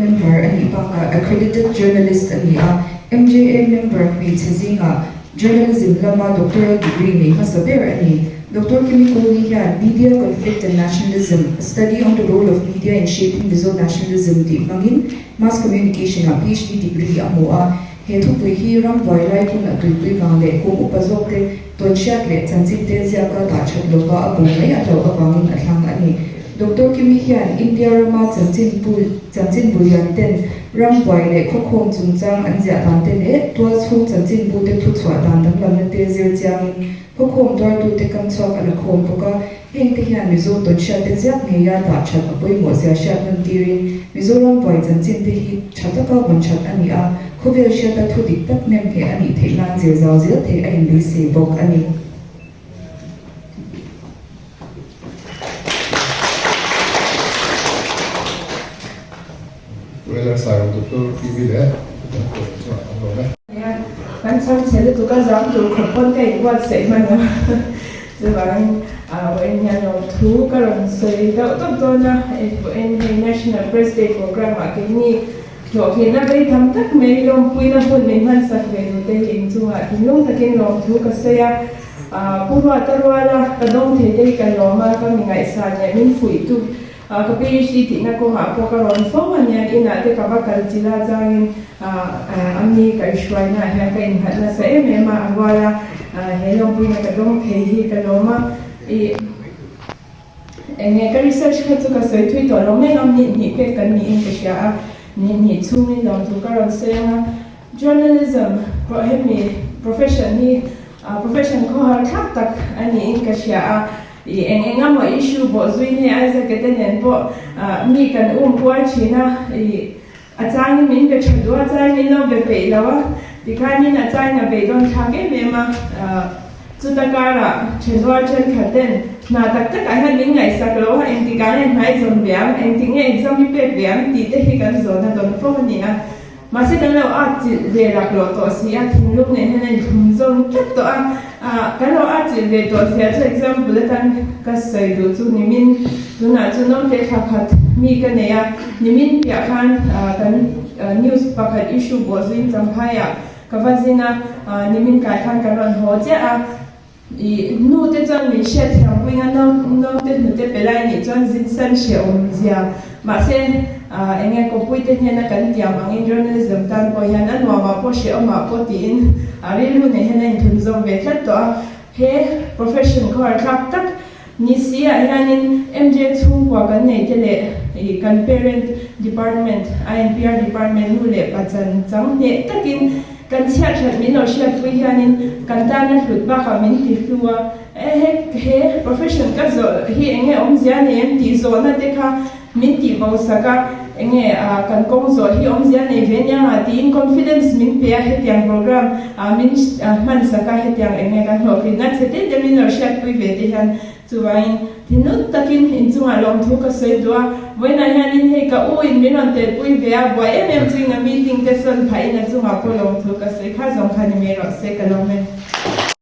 member a nih bakah accredited journalist a ni a, MJA member hmeichhe zingah journalism lama doctoral degree nei hmasa ber a ni. Doctor Kimi Kohli hian Media, Conflict and Nationalism, A Study on the Role of Media in Shaping Mizo Nationalism tih hmangin Mass Communication-ah PhD degree a hmu a. He thupui hi ram buai lai hun a tuipui vang leh kum upa zawkte tawnhriat leh chanchinte ziaka dah that lova a bo mai a hlauh avangin a thlang a ni. Doctor Kimi hian India rama chanchin bu chanchin bu lian ten ram buai leh khawkhawm chungchang an ziah dan te leh tual chhung chanchin bu te thu chhuah dan danglamna te zir chiangin khawkhawm tuartute kam chhuak a la khawm bawk a. Heng te hian Mizo tawnhriatte ziak ngeia dah that a pawimawh zia hriat nawn tirin Mizoram buai chanchin te hi tha taka vawn that a ni a, khawvel hriata thu dik tak nem ngheh a nih theih nan zir zau zel thei a inbeisei bawk a ni. Well, Sailo Doctor TV leh kan kawm chuan an lawm e. Nia, kan chhang chhe lutuk a zam tur khawp pawn ka inbuatsaih hman a, chuvangin vawiin hian lawmthu ka rawn sawi deuh tawp dawn a, vawiin hei National Press Day programme ah keini hlawhtlinna vei tham tak mai lawmpuina hun min hmansak ve duhte hi inchungah thinlung takin lawmthu ka sawi a, Pu Ruata ruala ka dawng thei te hi ka lawm a, ka mi ngaihsan leh min fuihtu Ka PhD tihna kawngah pawh ka rawn fo a nia, inah te ka va kal chilh a, changin ani ka ihruainaah hian ka innghat nasa em em a, a rual a, he lawmpuina ka dawng thei hi ka lawm a, ih eng nge ka research kha chu ka sawi thui tawh lo mai ang, ni hnih pek kan niin ka hria a, ni hnih chhungin lawmthu ka rawn sawi ang a, journalism hemi profession hi profession khawhar thlak tak a niin ka hria a. I eng eng emaw issue bawh zui nge Isaac te nen pawh mi kan um kual thin a, i a changin min be tha duh a, changin min lo be peih lo a, tikhanin a changin a beidawn thlak em em a, chuta karah thenrual thenkhat ten hna tak takah hian min ngaihsak lo a, engtikah nge hna i zawn ve ang, engtik nge exam i pek ve ang tih te hi kan zawn a dawn fo a ni a. Mahse kan lo atchilh ve laklawh tawh si a, thinlung nen hian a inthum zawm tlat tawh a, kan lo atchilh ve tawh zia chu example atan ka sawi duh chu nimin tunah chu naute thla khat mi ka nei a, nimin piah khan kan news pakhat issue bawh zuiin Champhaiah ka va zin a, nimin kai khan kan rawn haw chiah a. I nu te chuan min hriat thiam pui nga naute hnute pe lai nih chuan zin san hre awm zia. Mahse eng nge kawppui te hnena kan tiam angin journalism tan pawh hian a nuamah pawh hrehawmah pawh tiin rilru nei hian a inthun zawm ve tlat tawh a. He profession khawhar thlak tak ni si ah hianin MJ chhungkua kan nei te leh i kan parent department, INPR department nu leh pa chan chang hneh takin kan chhiat that min lo hriatpui hianin kan tana hlut bakah min ti hlu a, e he he profession ka zawh hi eng nge awmzia nei em tih zawhna te kha min tih bo sak a, eng nge kan kawng zawh hi awmzia nei ve nia nga tiin confidence min pe a, hetiang program min hman sak a, hetiang eng nge kan hlawhtlinna che te te min lo hriatpui ve te hian chuvangin thinlung takin inchungah lawmthu ka sawi duh a, vawiinah hianin hei ka u in min rawn telpui ve a, buai em em chuin a meeting te sawn phahin a chungah pawh lawmthu ka sawi kha zawng kha ni mai rawh se ka lawm e.